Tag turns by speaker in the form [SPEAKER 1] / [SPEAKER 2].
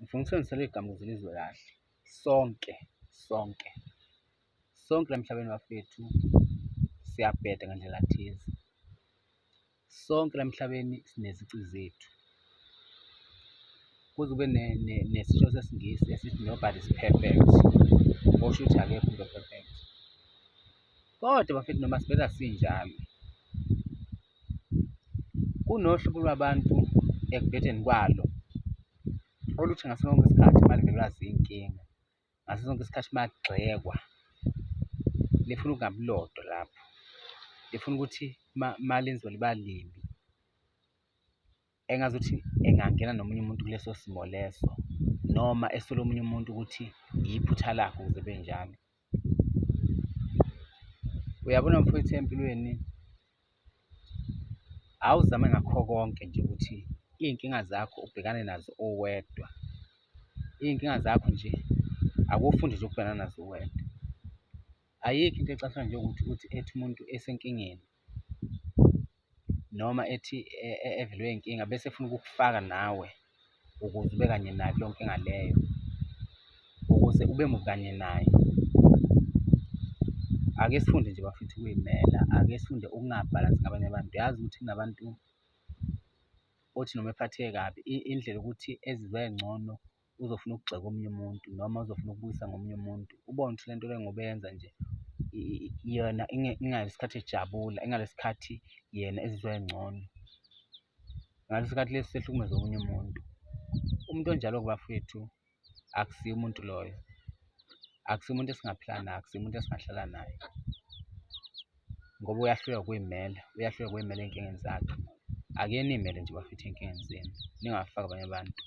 [SPEAKER 1] Ngifuna ukusebenzisa leli gama ukuze lizwe kahle. Sonke, sonke, sonke la emhlabeni bafethu siyabheda ngandlela thize. Sonke la emhlabeni sinezici zethu. Kuze kube nesisho sesiNgisi esithi nobody is perfect, okusho ukuthi akekho umuntu o-perfect. Kodwa bafethu noma sibheka sinjalo, kunohlobo lwabantu ekubhedeni kwalo oluthi ngaso sonke isikhathi uma livelelwa zinkinga, ngaso sonke isikhathi uma kugxekwa, lifuna ukungabi lodwa lapho, lifuna ukuthi uma lenziwa liba libi, engazuthi engangena nomunye umuntu kuleso simo leso, noma esole omunye umuntu ukuthi iphutha lakhe ukuze kube njalo. Uyabona mfowethu empilweni awuzame ngakho konke nje ukuthi iy'nkinga zakho ubhekane nazo uwedwa. Iy'nkinga zakho nje ake ufunde nje ukubhekana nazo uwedwa. Ayikho into ecasula njengokuthi uthi ethi umuntu esenkingeni noma ethi evelelwe inkinga bese efuna ukukufaka nawe ukuze ube kanye naye kuleyo nkinga leyo, ukuze ube mubi kanye naye. Ake sifunde nje bafethu ukuy'mela, ake sifunde ukungabhalansi ngabanye abantu. Yazi ukuthi kunabantu othi noma ephatheke kabi indlela yokuthi ezizwa engcono uzofuna ukugxeka omunye umuntu noma uzofuna ukubuyisa ngomunye umuntu. Ubone ukuthi le nto le ngoba eyenza nje yona ingalesi khathi ejabula, ingalesi khathi yena ezizwa engcono. Ngaleso sikhathi lesi sehlukumeza omunye umuntu. Umuntu onjalo-ke bafowethu akusiye umuntu loyo, akusiye umuntu esingaphila naye, akusiye umuntu esingahlala naye ngoba uyahluleka ukuy'mela, uyahluleka ukuy'mela ey'nkingeni zakhe. Ake niy'mele nje bafethu ey'nkingeni zenu, ningabafaki abanye abantu.